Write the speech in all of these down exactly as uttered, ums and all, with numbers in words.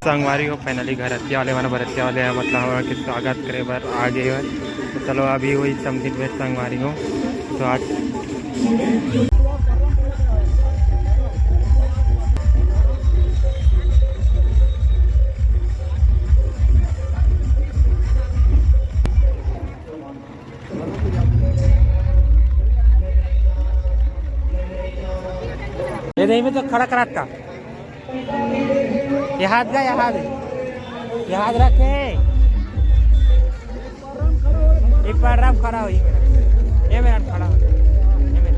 संगवारी हो, finally घरतिया वाले मन, बरतिया वाले ह, मतलब हमर के स्वागत करे बर आ गे हे। तो चलो, अभी वही समधिन भेंट संगवारी हो। तो आज ये नहीं में तो खड़ा करात का। ये हाथ का, ये हाथ, ये हाथ रखे। ये पर राम खड़ा हो, ये मेरा, ये मेरा खड़ा हो, ये मेरा।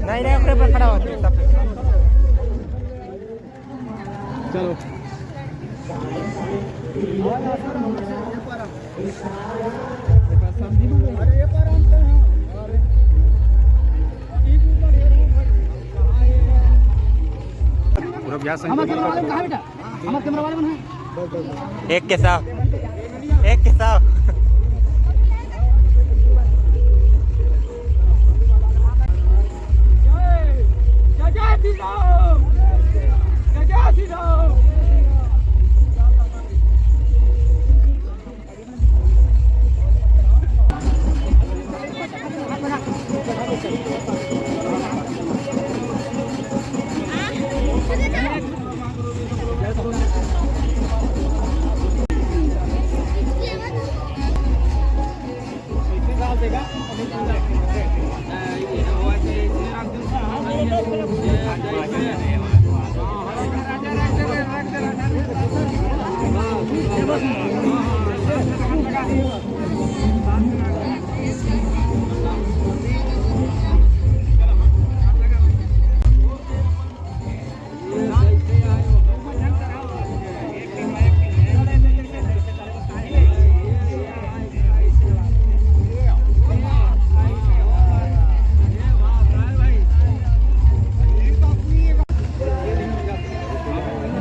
नहीं, नहीं, अपने पर खड़ा हो, सब पे। चलो। पूरा ब्याह संग हमारे कैमरा वाले कहाँ बेटा? हमारे कैमरा वाले मन है। एक के साथ, एक के साथ। जय जय श्री राम, जय जय श्री राम।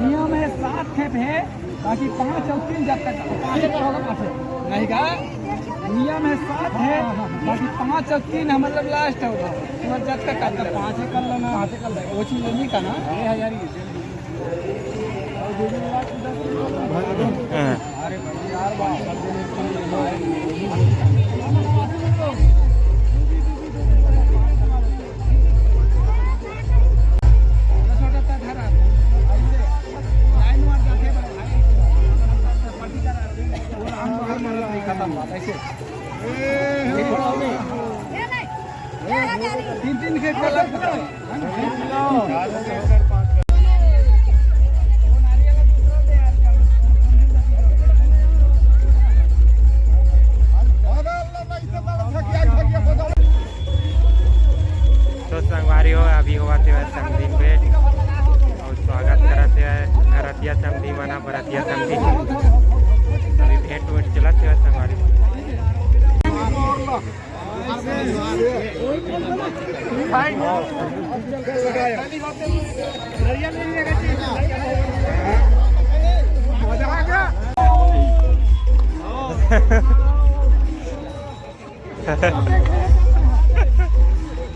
नियम है सात खेप है, बाकी पाँच और तीन जब तक पाँच एक होगा, पाँच एक। नहीं का? नियम है सात है, बाकी पाँच और तीन है, मतलब लास्ट होगा। तुम्हारे जब तक करते रहो। पाँच एक कर लो ना। पाँच एक कर लो। वो चीज़ नहीं करना। हाँ। तीन तीन खेप का लग तो संगवारी हो, अभी होवत हे संगदिन भेंट अउ स्वागत करत हे घरतिया समधी मन, बरतिया समधी। अभी भेंट वेंट चलत हे संगवारी।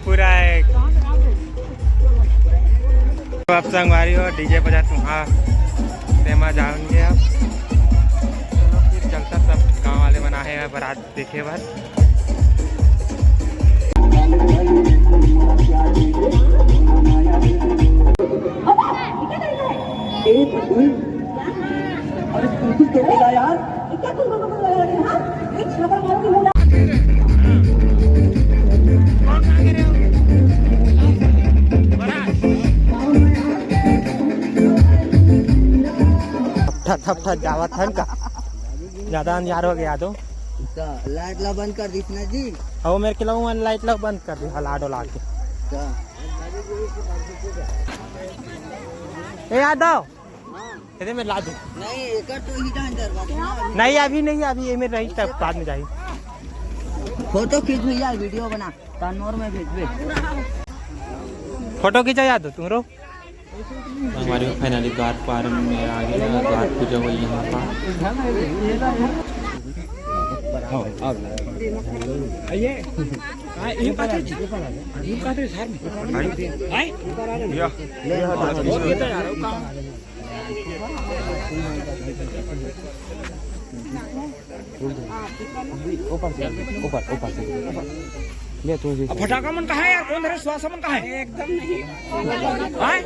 पूरा एक। तो आप संगवारी हो, डीजे बजा तुम्हारा, तेमा जाओगे आप। चलो फिर चलता, सब गांव वाले मन आए हैं बारात देखे बर। अरे तू तो बोला यार। थप थप थप जावत हन का? ज्यादा अंधियार हो गया तो। का लाइट ला बंद कर दीस ना जी। अब मेरे के लाऊं लाइट ला बंद कर दी, हला डोला के। का? ए यादव, हाँ। इधर में ला दो। नहीं, एकर तो ही डांजर बात है ना, अभी। नहीं, अभी नहीं, अभी ये में रही तब बाद में जाई। फोटो खींच भैया, वीडियो बना, तनोर में भेजबे। फोटो खींचा यादव, तुम रो। हमारे फाइनली घाट पार में आ गए, घाट पूजा हुई यहाँ पर। हाँ, आ गए। काय? ये पात्र जी, ये पात्र सर में। हाय? या। बहुत बेहतर यार, वो काम। ऊपर से, ऊपर, ऊपर से। ले तू जी। अब फटाका मन कहाँ है यार? कौन धरे? श्वासा मन कहाँ है? एकदम नहीं। हाय?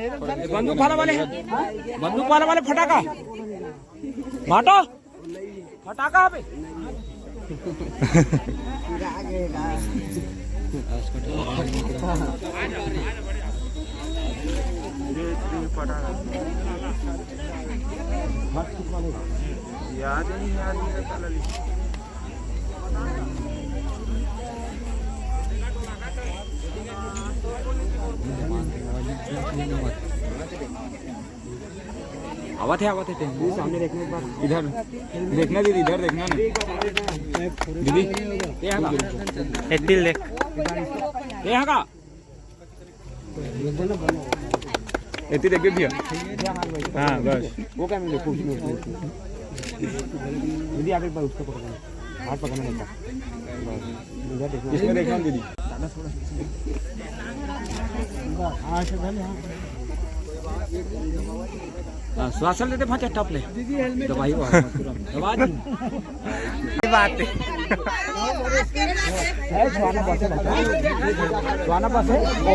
ये बंदूक वाला वाले हैं। बंदूक वाला वाले फटाका। बांटो। फटाका पे। याद नहीं, याद नहीं रहता ललित। आवत है, आवत है, tension। सामने देखना एक बार। इधर देखना दीदी, इधर देखना ना। दीदी, ये है का? एक तिल देख। ये है का? एती देख भैया। हाँ, बस। वो क्या मिले? पूछ लो, पूछ लो। दीदी, आप एक बार उसको पकड़ो। हाथ पकड़ना नहीं था। बस। इधर देखना। इसमें देखना दीदी। हाँ, श्वासन लेते पाँच टप ले। दवाई वो है, दवा दी। ये बात है। ए, श्वाना पास है। श्वाना पास है। ओ।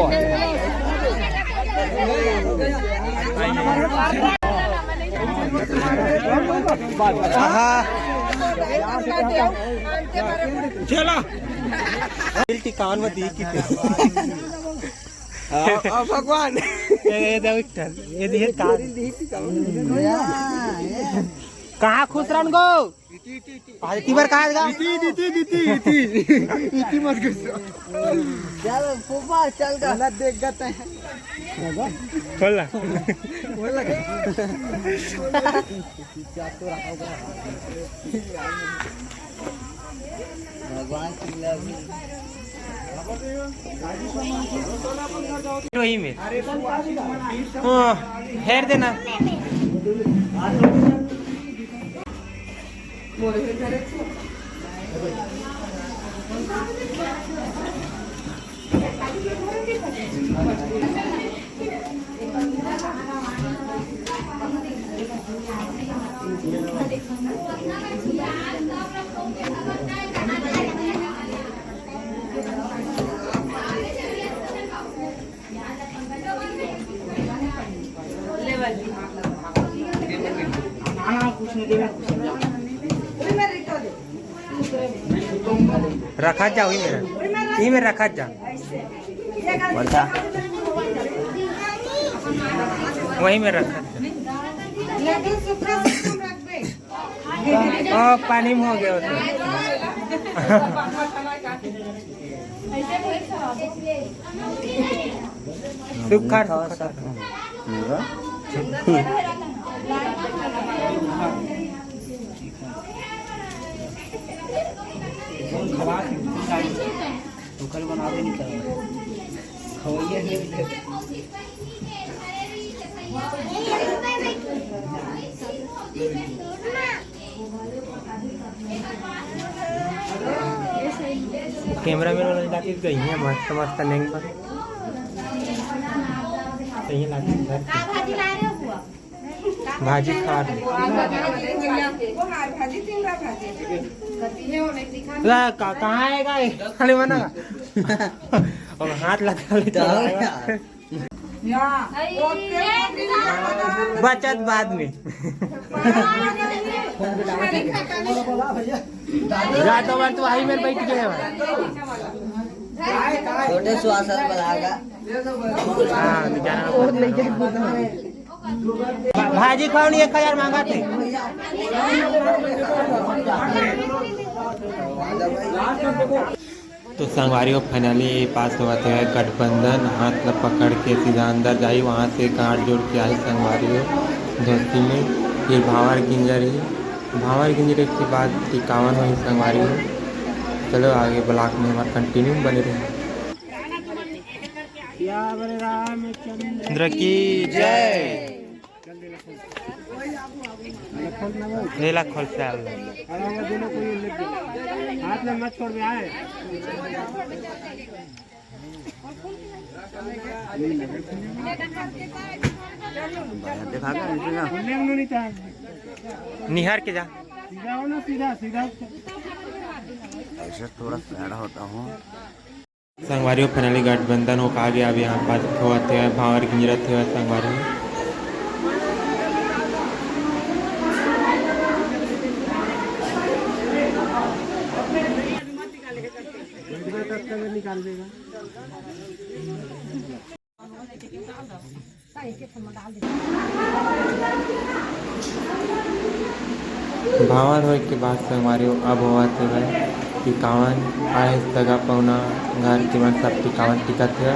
चला। दिल टिकावन में दी की। आ, आ, भगवान। ए, ए, दे विठल। ए, दे का? कहाँ खुश रहन गो? अरे, तीबर कहाँ गा? इति, इति, इति, इति, इति। इति मत घुस। चल, फूफा, चल गा। गलत देख गत है। खोल ला। बोल लगा। भगवान की love। वही में। हाँ, हेर देना। रखा जा वही मेरा, ये में रखा जा। वही में रखा जा। ओ, पानी में हो गया होता। सुखा, सुखा। Cameraman वाला इलाके गई है मस्त मस्त नेंग पर। सही लागे घर के। भाजी खा रहे। ला, का-, कहाँ आएगा ये? खाली बना। अब हाथ लगा लेता है। बचत बाद में। जा तो बार तो वही में बैठ गए हैं। छोटे सुहासन बनाएगा। हाँ, जाना पड़ता है। भाजी खाओ नहीं, एक हजार मांगा थे। तो संगवारी हो, finally पास होवत हे गठबंधन, हाथ ला पकड़ के सीधा अंदर जाही, वहाँ से गांठ जोड़ के आही संगवारी हो धोती में। फिर भांवर गिंजर ही, भांवर गिंजरे के बाद टिकावन होही संगवारी हो। चलो आगे vlog में हमार continue बने रही। सियावर रामचंद्र की जय। थैला खोल से आल। हाथ में मत छोड़ बे, आए। निहार के जा। सीधा हो ना, सीधा, सीधा। ऐसे थोड़ा सा ऐड होता हूँ। संगवारी हो, finally गठबंधन होके आगे अब यहाँ पर होवत हे, भांवर गिंजरत हे संगवारी हो। भांवर होए के बाद संगवारी हो, अब होवत हे भाई टिकावन। आए सगा पहुना घर के मन सब टिकावन टिकत हे।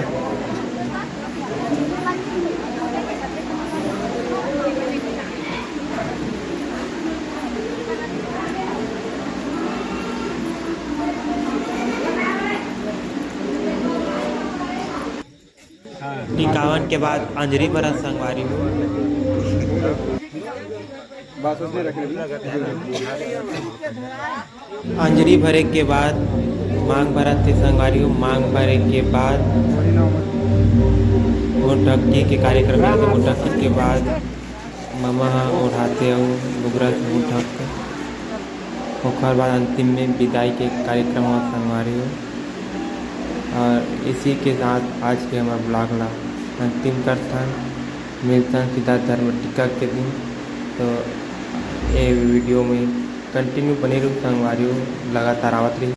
टिकावन के बाद अंजरी भरत संगवारी हो। अंजरी भरे के बाद मांग भरत हे संगवारी हो। मांग भरे के बाद मुंह ढकटी के कार्यक्रम हे। मुंह ढकटी के बाद ममा ह ओढ़ाथे अउ लुगरा से मुंह ढकथे। ओकर बाद अंतिम में विदाई के कार्यक्रम होवत संगवारी हो। और इसी के साथ आज के हमर vlog ला अंतिम करथन। मिलथन सीधा धर्म टीका के दिन। तो ये वीडियो में continue बने रहू संगवारी हो, लगातार आवत रही।